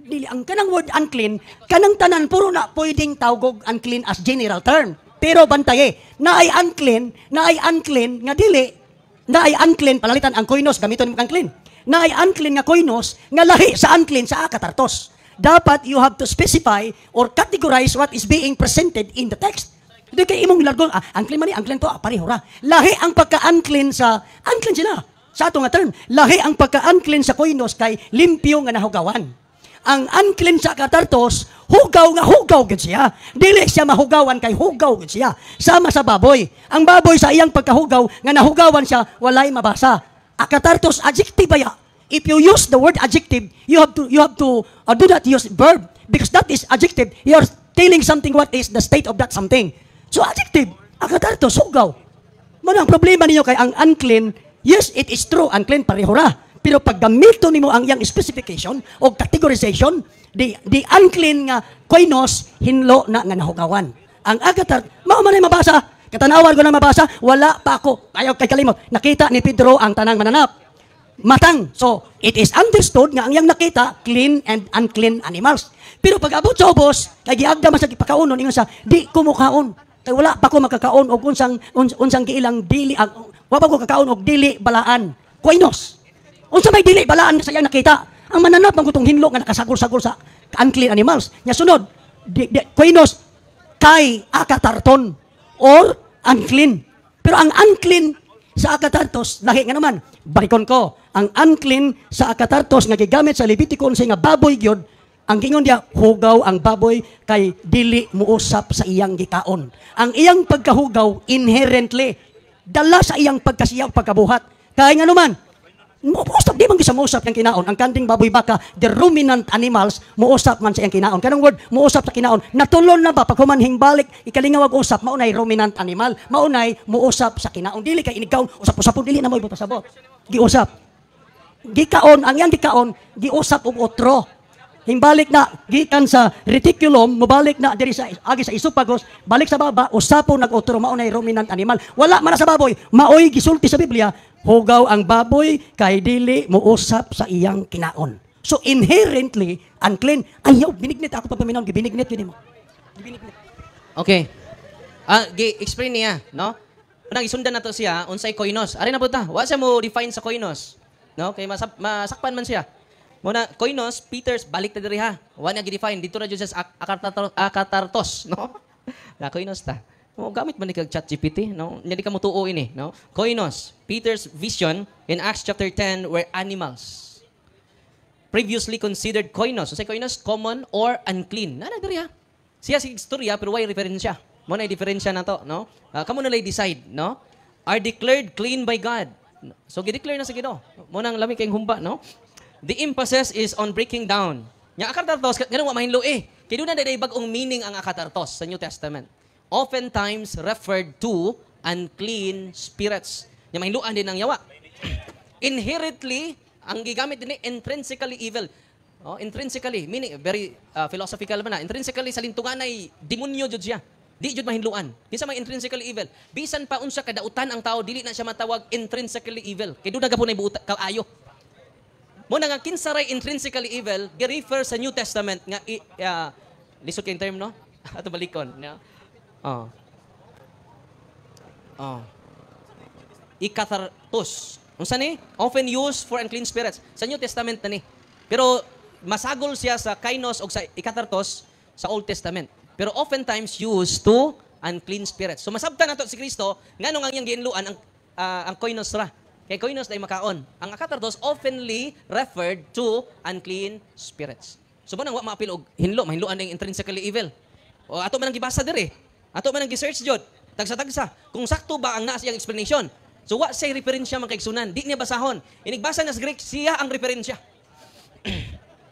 dili ang kanang word unclean, kanang tanan puro na pwedeng tawgog unclean as general term. Pero bantaye, naay unclean nga dili, naay unclean, palalitan ang koinos, gamiton mo unclean. Naay unclean nga koinos, nga lahi sa unclean sa akatartos. Dapat you have to specify or categorize what is being presented in the text. Di kay imong largon, unclean man ni, unclean to, pareho ra. Lahi ang pagka-unclean sa, unclean sila. Sa ato nga term, lahi ang pagka-unclean sa koinos kay limpyo nga nahugawan. Ang unclean sa katartos, hugaw nga hugaw gid siya. Dili siya mahugawan kay hugaw gid siya. Sama sa baboy. Ang baboy sa iyang pagkahugaw nga nahugawan siya, walay mabasa. Akatartos adjective baya. If you use the word adjective, you have to do not use verb because that is adjective. You're telling something, what is the state of that something. So adjective, akatartos hugaw. Mao ang problema ninyo kay ang unclean, yes, it is true, unclean pareho ra. Pero pag gamito nimo ang iyang specification o categorization, di unclean nga koinos hinlo na nga nahugawan. Ang agatar, mao man ay mabasa. Katanawan ko na mabasa, wala pa ako. Ayaw kay kalimot. Nakita ni Pedro ang tanang mananap. Matang. So, it is understood nga ang iyang nakita, clean and unclean animals. Pero pag abot sa ubos, kay giagda man sa gipakaunon, ingon sa, "Di ko mukaon. Kay wala pa ko makakaon og unsang giilang dili ang wa pa ko kakaon og dili balaan." Koinos. Unsa may dili balaan sa iyang nakita? Ang mananap ang gutong hinlo nga nakasagol-sagol sa unclean animals. Nya sunod, di, koinos kay akatarton or unclean. Pero ang unclean sa akatartos, lahi nga naman. Balikon ko, ang unclean sa akatartos nga gigamit sa Levitico 11 nga baboy gyud, ang gingon diya, hugaw ang baboy kay dili muusap sa iyang gikaon. Ang iyang pagkahugaw inherently dala sa iyang pagkasiyaw, pagkabuhat. Kaya nga naman, muusap, di man gisa muusap yung kinaon. Ang kanding, baboy, baka, the ruminant animals, muusap man sa iyang kinaon. Kanang word, muusap sa kinaon. Natulon na ba, pag humanhing balik, ikalingaw ag usap, maunay ruminant animal, maunay muusap sa kinaon. Dili kay inigkaon, usap-usap, dili na mo ipapasabot. Giusap. Gikaon, ang iyang gikaon, giusap og otro. Himbalik na gikan sa reticulum, mobalik na diri sa agi sa esophagus, balik sa baba, usapon nag otro, mao nay ruminant animal. Wala man na sa baboy, maoy gisulti sa Biblia, hugaw ang baboy kay dili mousap sa iyang kinaon. So inherently unclean. Ayaw binignit ako papaminaw, gibinignit yun mo. Gibinignit. Okay. Ah, gi-explain niya, no? Unang isundan nato siya unsay koinos. Ari na pud ta. Wa siya mo define sa koinos. No? Kay masakpan man siya. Muna koinos, Peters balik ta diri ha. Wa niya gi-define dito ra jud siya sa akatartos, no? Na koinos ta. Mo gamit man ni kag ChatGPT, no? Nya di ka motuo ini, no? Koinos, Peter's vision in Acts chapter 10 were animals previously considered koinos. So, say koinos, common or unclean. Nana diri ha. Siya sige istorya pero way referensya. Mo na diferensya na to, no? Kamo na lay decide, no? Are declared clean by God. So gi-declare na sa Ginoo. Mo nang lami kayong humba, no? The emphasis is on breaking down. Nya akatartos ganun wa mahinlo eh. Kay duna na bag-ong meaning ang akatartos sa New Testament. Oftentimes referred to unclean spirits. Nya mahinluan din ang yawa. Inherently, ang gigamit din ni intrinsically evil. Oh, intrinsically, meaning very philosophical man na. Intrinsically sa lintungan ay demonyo jud siya. Di jud mahinluan. Kinsa may intrinsically evil? Bisan pa unsa kadautan ang tao, dili na siya matawag intrinsically evil. Kay doon na gapon ay buot kaayo. Mo na nga kinsa ray intrinsically evil, gi-refer sa New Testament nga lisod kay term, no? Ato balikon, no? Oh. Oh. Ikathartos. Unsa ni? Often used for unclean spirits. Sa New Testament na ni. Pero masagol siya sa kainos o sa ikathartos sa Old Testament. Pero oftentimes used to unclean spirits. So masabtan nato si Kristo nganong ang iyang giinluan ang koinos ra. Kay koinos ay makaon. Ang akathartos oftenly referred to unclean spirits. So mo nang wa maapil og hinlo, mahinloan ning intrinsically evil. O ato man ang gibasa diri. Ato man ang gi-search jud. Tagsa-tagsa. Kung sakto ba ang naa siyang explanation. So wa siya referensya mga kaigsunan. Di niya basahon. Inigbasa na sa Greek, siya ang referensya.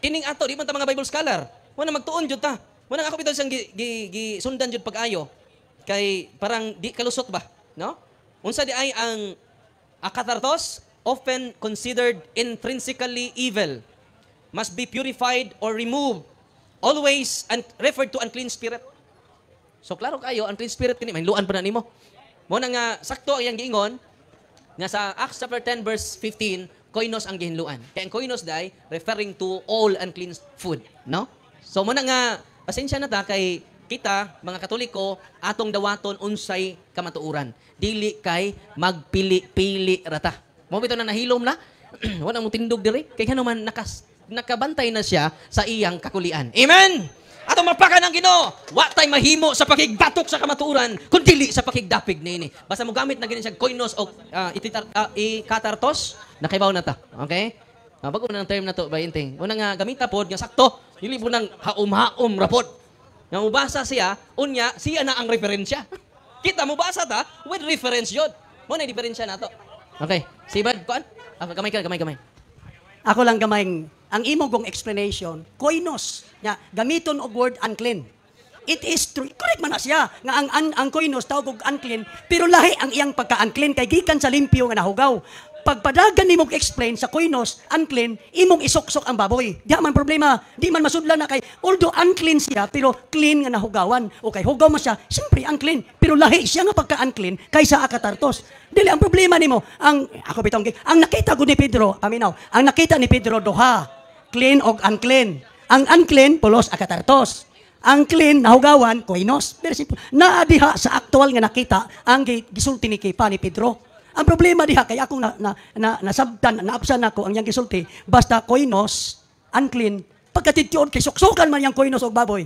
Kining ato, di man ta mga Bible scholar. Wala magtuon jud ta. Wala ako bitaw siyang gi, gi, gi sundan jud pag-ayo. Kay parang di kalusot ba, no? Unsa di ay ang akathartos, often considered intrinsically evil, must be purified or removed, always and referred to unclean spirit. So klaro kayo, unclean spirit kini mahinluan pa na nimo. Mo na nga sakto ang iyang giingon nga sa Acts chapter 10 verse 15, koinos ang gihinluan. Kay ang koinos dai referring to all unclean food, no? So mo na nga pasensya na ta kay kita mga Katoliko atong dawaton unsay kamatuoran. Dili kay magpili-pili rata. Mo bitaw na nahilom na. Wala mo tindog diri kay ngano man nakabantay na siya sa iyang kakulian. Amen. Atong mapakan ang Ginoo. Wa tay mahimo sa pakigbatok sa kamatuoran kun dili sa pakigdapig niini. Basta mo gamit na gini siya koinos o ikatartos, nakaibaw na ta. Okay? Bago na ang term na to ba inting. Una nga gamita pod nga sakto, dili po nang haum-haum ra pod. Nga mubasa siya, unya siya na ang referensya. Kita mubasa ta with reference yun. Mo na diferensya nato. Okay. Sibad kuan? Ah, gamay ka, gamay, gamay. Ako lang gamay ang imo gong explanation, koinos, nya gamiton og word unclean. It is true. Correct man na siya nga ang koinos tawag og unclean, pero lahi ang iyang pagka-unclean kay gikan sa limpyo nga nahugaw. Pagpadagan nimo explain sa koinos unclean, imong isuksok ang baboy. Di man problema, di man masudlan na kay although unclean siya pero clean nga nahugawan. Okay, hugaw man siya, siyempre unclean, pero lahi siya nga pagka-unclean kaysa akatartos. Dili ang problema nimo, ang ako bitong ang nakita gud ni Pedro, paminaw, ang nakita ni Pedro duha, clean og unclean. Ang unclean pulos akatartos. Ang clean nahugawan koinos. Very simple. Naa diha sa actual nga nakita ang gisulti ni Kefa ni Pedro. Ang problema diha kay akong na, na, na nasabtan, naabsan nako ang iyang gisulti, basta koinos, unclean, pagkatityon kay suksukan man yang koinos og baboy.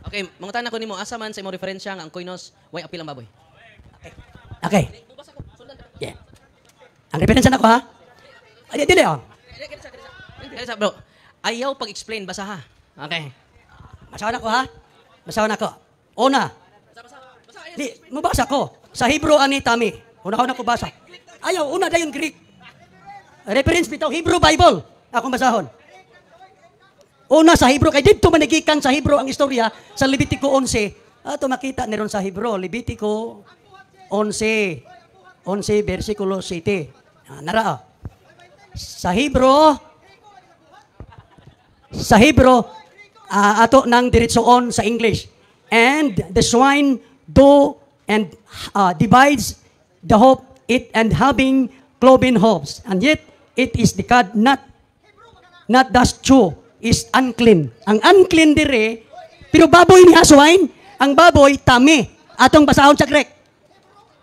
Okay, mangutana ko nimo asa man sa imong referensya nga ang koinos way apil ang baboy. Okay. Yeah. Ang referensya nako ha? Ay, dili oh. Kaya bro, ayaw pag-explain basa ha. Okay. Basahon ako ha? Basahon ako. Una. Di, mabasa ko. Sa Hebrew ani tami. Una ko na ko basa. Ayaw, una dayon Greek. Reference bitaw Hebrew Bible. Akong basahon. Una sa Hebrew kay didto man nagikan sa Hebrew ang istorya sa Levitico 11. Ato makita ni ron sa Hebrew, Levitico 11. 11 versikulo 7. Ah, nara ah. Sa Hebrew, ato nang diretsoon sa English. And the swine do and divides the hoof it and having cloven hoofs. And yet, it is the cud not thus chew is unclean. Ang unclean dire, pero baboy niya swine, ang baboy tame. Atong basahon sa Greek.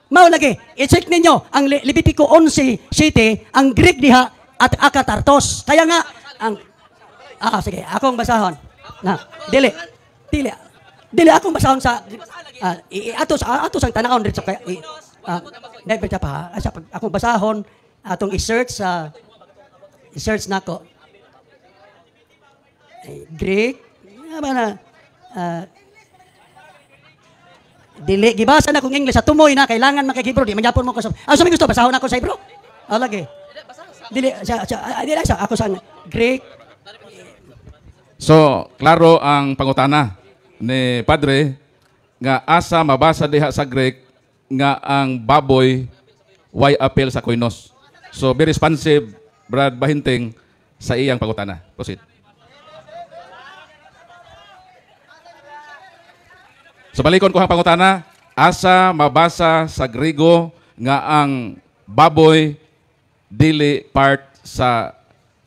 Mao lagi, i-check ninyo ang Levitico 11:7, ang Greek diha at akatartos. Kaya nga ang sige, akong basahon. Na, dili. Dili. Dili akong basahon sa ato sang tanawon dito kay dili pa ha. Asa pag akong basahon atong i-search nako. Eh, Greek, ba na dili gibasa na kung English sa tumoy na kailangan makig-Hebrew di man gyapon mo ko sa sa may gusto basahon ako sa Hebrew. Ah, lagi. Dili sa dili sa ako sa Greek. So, klaro ang pangutana ni Padre nga asa mabasa diha sa Greek nga ang baboy way appeal sa koinos. So, be responsive, Brad Bahinting, sa iyang pangutana. Proceed. So, balikon ko ang pangutana. Asa mabasa sa Griego nga ang baboy dili part sa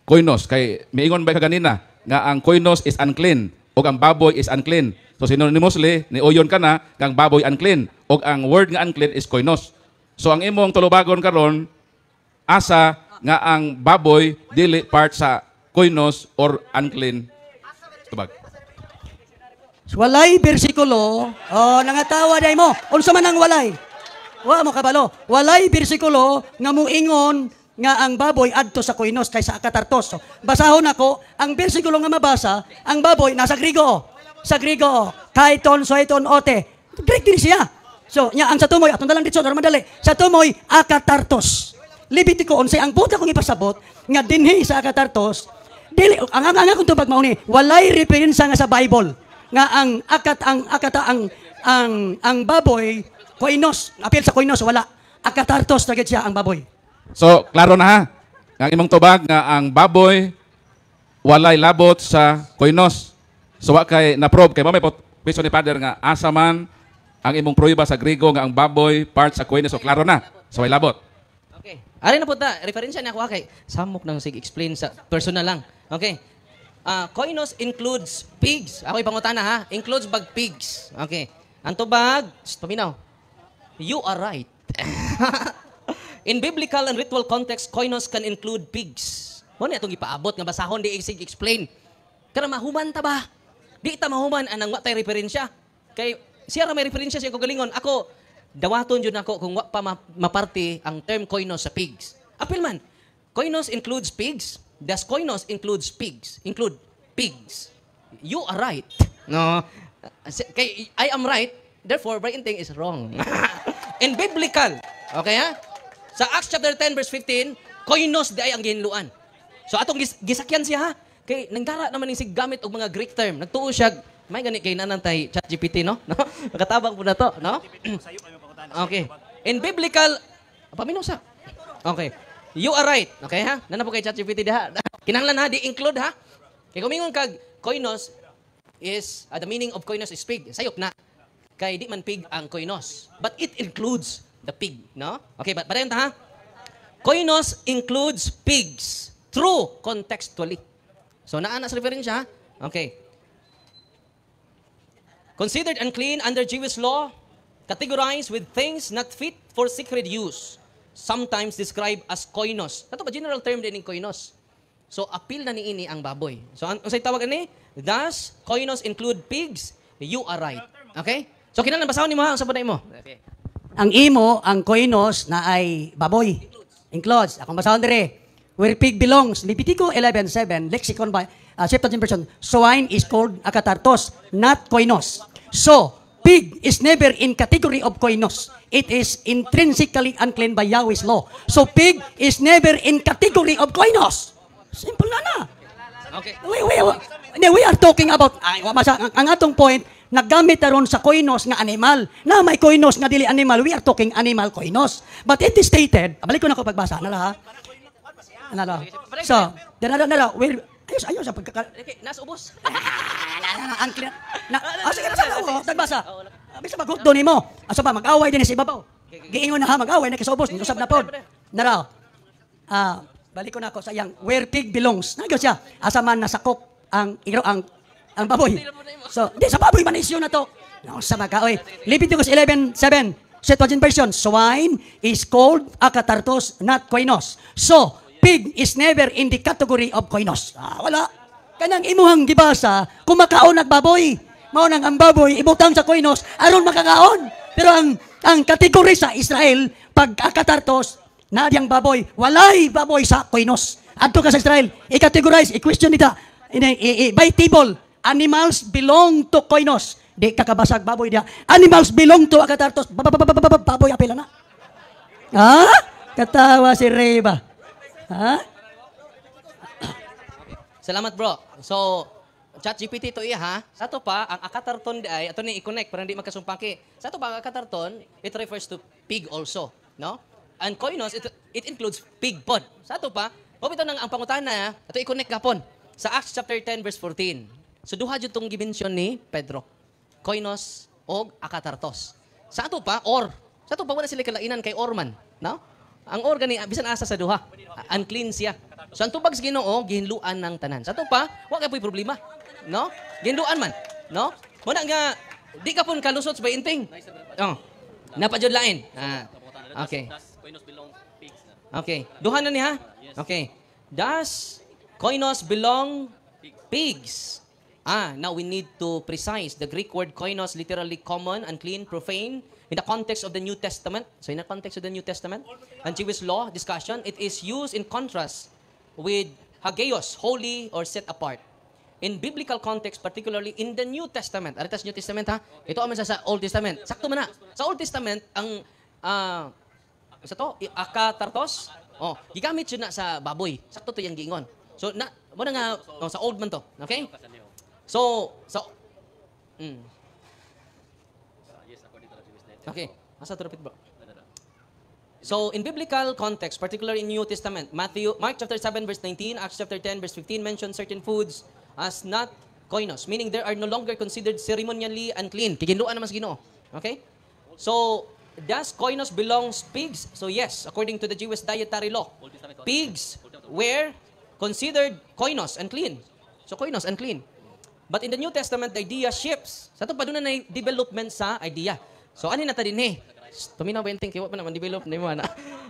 koinos? Kay miingon ba ka ganina nga ang koinos is unclean ug ang baboy is unclean. So synonymously ni uyon ka na nga ang baboy unclean ug ang word nga unclean is koinos. So ang imong tulubagon karon asa nga ang baboy dili part sa koinos or unclean. Tubag. Walay bersikulo, oh, nangatawa day mo. Unsa man ang walay? Wa mo kabalo. Walay bersikulo nga muingon nga ang baboy adto sa koinos kaysa akatartos. So, basahon ako ang bersikulo nga mabasa, ang baboy nasa Griego. Sa Griego, kaiton soiton ote. Greek din siya. So, nya ang sa tumoy atong dalang ditso madali. Sa tumoy akatartos. Levitico 11 ang buta kong ipasabot nga dinhi sa akatartos. Dili ang akong tubag mao ni walay referensya nga sa Bible nga ang akat ang akata ang baboy koinos, apil sa koinos wala. Akatartos na gid siya ang baboy. So klaro na ha. Ang imong tubag nga ang baboy walay labot sa koinos. So wa kay na-probe kay mao may piso ni Father nga asa man ang imong prueba sa Griego nga ang baboy part sa koinos. So klaro na. So way labot. Okay. Ari na po ta, referensya na ako kay samok nang sig explain sa personal lang. Okay. Koinos includes pigs. Ako ipangutana ha. Includes bag pigs. Okay. Ang tubag, paminaw. You are right. In biblical and ritual context, koinos can include pigs. Mo ni atong ipaabot nga basahon di sig explain. Kana mahuman ta ba? Di ta mahuman anang wa tay referensya. Kay siya ra may referensya siya kagalingon. Ako dawaton jud nako kung wa pa maparti ang term koinos sa pigs. Apil man. Koinos includes pigs. Does koinos includes pigs? Include pigs. You are right. No. Kay I am right, therefore Brian Ting is wrong. In biblical, okay ha? Sa Acts chapter 10 verse 15, koinos di ay ang gihinluan. So atong gisakyan siya ha. Kay nanggara naman ning sig gamit og mga Greek term. Nagtuo siya, may gani kay nanantay ChatGPT, no? No? Makatabang po na to, no? Okay. In biblical, paminaw sa. Okay. You are right. Okay ha? Nana po kay ChatGPT diha. Kinahanglan ha, di include ha. Kay kumingon kag koinos is the meaning of koinos is pig. Sayop na. Kay di man pig ang koinos. But it includes the pig, no? Okay, but padayon ta ha. Koinos includes pigs. True contextually. So naa na sa referensya ha. Okay. Considered unclean under Jewish law, categorized with things not fit for sacred use, sometimes described as koinos. Kato ba general term din ng koinos? So appeal na niini ang baboy. So ang unsay tawag ani? Does koinos include pigs? You are right. Okay? So kinahanglan basahon nimo ha, unsa pa na imo? Okay. Ang imo, ang koinos na ay baboy. Includes. Akong basahon dire. Where pig belongs, Levitico 11:7, lexicon by Septuagint version, swine is called akatartos, not koinos. So, pig is never in category of koinos. It is intrinsically unclean by Yahweh's law. So, pig is never in category of koinos. Simple na na. Okay. We are talking about, ay, ang atong point, naggamit aron sa koinos nga animal. Na may koinos nga dili animal, we are talking animal koinos. But it is stated, balik ko na ko pagbasa na lang ha. Ano, so, dara dara, where ayos ayos sa pagkaka Okay, nasa ubos. Ang clear. Na, ah, sige na sa oh, tagbasa. Bisa maghutdo nimo. Asa pa mag-away din sa ibabaw. Giingon na ha, mag-away na kay sa ubos, usab na pod. Nara. Ah, balik ko na ako sa iyang where pig belongs. Nagyo siya. Asa man nasakop ang iro ang baboy. So, di sa baboy man issue na to. No, sa maka oy. Leviticus 11:7. Septuagint version, swine is called akatartos, not koinos. So, pig is never in the category of koinos. Ah, wala. Kanang imuhang gibasa, kumakaon ag baboy. Mao nang ang baboy ibutang sa koinos aron makakaon. Pero ang kategory sa Israel pag akatartos na diyang baboy, walay baboy sa koinos. Adto ka sa Israel, i-categorize, i-question nita. By table, animals belong to koinos. Di kakabasag baboy diya. Animals belong to akatartos. Baboy apela na. Ha? Katawa si Reba. Ha? Salamat, bro. So, ChatGPT to iya ha. Sa to pa, ang akatarton di ay, ato ni i-connect para hindi magkasumpaki. Sa to pa, ang akatarton, it refers to pig also, no? And koinos, it includes pig pod. Sa to pa, mao bitaw nang ang pangutana, ato i-connect gapon. Sa Acts chapter 10 verse 14. So duha jud tong gi-mention ni Pedro. Koinos og akatartos. Sa ato pa, or. Sa ato pa, wala sila kalainan kay or man, no? Ang or gani bisan asa sa duha. Unclean siya. So ang tubag sa Ginoo gihinluan ng tanan. Sa ato pa, wa kay po'y problema, no? Gihinluan man, no? Muna nga di ka pon kalusot sa bainting. Oh. Napa jud lain. Ah. Okay. Okay. Duha na ni ha? Okay. Does koinos belong pigs? Ah, now we need to precise. The Greek word koinos, literally common, unclean, profane, in the context of the New Testament. So in the context of the New Testament and Jewish law discussion, it is used in contrast with hagios, holy or set apart. In biblical context, particularly in the New Testament. Aritas New Testament ha? Ito aman sa Old Testament. Sakto man na. Sa Old Testament, ang sa to, akatartos, oh, gigamit yun na sa baboy. Sakto to yung giingon. So, na, mo na nga, oh, sa old man to. Okay? So, sa. Okay. Asa to repeat, bro? So, in biblical context, particularly in New Testament, Matthew, Mark chapter 7 verse 19, Acts chapter 10 verse 15 mention certain foods as not koinos, meaning they are no longer considered ceremonially unclean. Kiginluan naman sa Ginoo. Okay? So, does koinos belongs pigs? So yes, according to the Jewish dietary law, pigs were considered koinos, unclean. So koinos, unclean. But in the New Testament, the idea shifts. Sa ito pa doon na development sa idea. So ano na ta din eh? Tuminaw ba yung think? Wa pa naman develop na mo na.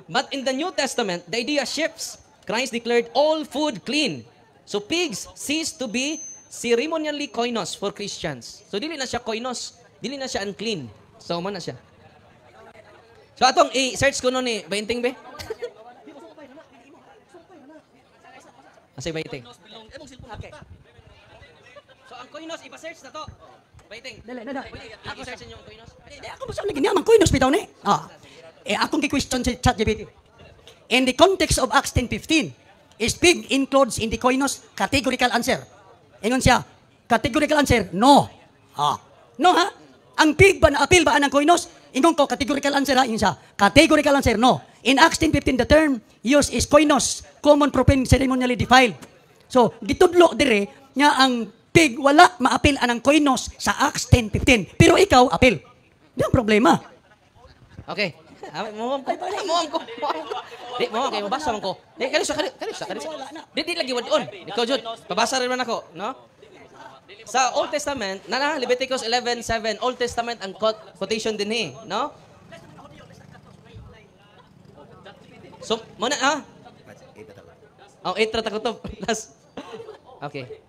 But in the New Testament, the idea shifts. Christ declared all food clean. So pigs cease to be ceremonially koinos for Christians. So dili na siya koinos, dili na siya unclean. So mo na siya. So atong i-search ko no ni Bainting be. Asay Bainting. Okay. So ang koinos ipa-search na to. Bainting. Dali, dali. Ako search niyo ang koinos. Di, ako mo sa lagi niya, koinos bitaw ni. Ah. Eh, akong gi-question si ChatGPT. In the context of Acts 10:15, is pig includes in the koinos? Categorical answer. Ingon siya, categorical answer, no. Ah. No ha? Ang pig ba na appeal ba ang koinos? Ingon ko, categorical answer ha, ingon siya. Categorical answer, no. In Acts 10:15, the term used is koinos, common profane ceremonially defiled. So, gitudlo dire nga ang pig wala maapil anang koinos sa Acts 10:15. Pero ikaw, apil. Di ang problema. Okay. Ah, mo ko. Mo ko. Di mo kay mabasa man ko. Di kani sa kani kani sa kani. Di di lagi wad-on. Ikaw jud. Pabasa rin man ako, no? Sa Old Testament, na na Leviticus 11:7, Old Testament ang quotation din eh, no? So, mo na ha? Oh, 8 ra ta ko to. Last. Okay.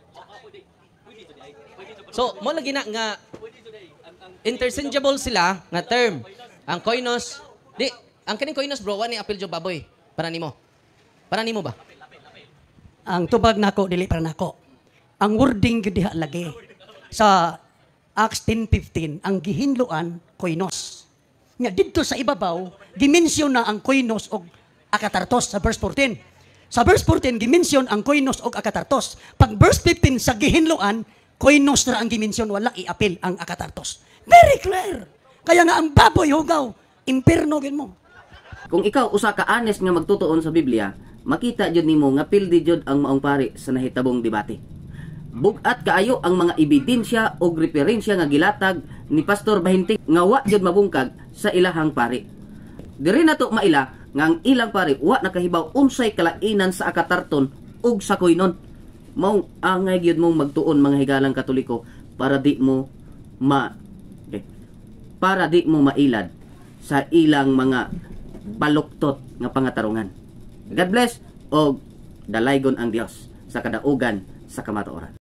So, mo lagi na nga interchangeable sila nga term. Ang koinos, di, ang kaning koinos bro, wa ni apil jo baboy. Para nimo. Para nimo ba? Ang tubag nako dili para nako. Ang wording gyud diha lagi sa Acts 10:15 ang gihinloan koinos. Nya didto sa ibabaw gimension na ang koinos og akatartos sa verse 14. Sa verse 14 gimension ang koinos og akatartos. Pag verse 15 sa gihinloan koinos ra ang gimension, wala iapil ang akatartos. Very clear. Kaya nga ang baboy hugaw, impierno gid mo. Kung ikaw usa ka honest nga magtutuon sa Biblia, Makita jud nimo nga pildi jud ang maong pari sa nahitabong debate. Bugat kaayo ang mga ebidensya og referensya nga gilatag ni Pastor Bahinting nga wa jud mabungkag sa ilahang pari. Diri nato maila nga ang ilang pari wa nakahibaw unsay kalainan sa akatarton ug sa koinon. Mao angay gyud mong magtuon, mga higalang Katoliko, para di mo mailad sa ilang mga baluktot nga pangatarungan. God bless og dalaygon ang Dios sa kadaugan sa kamatuoran.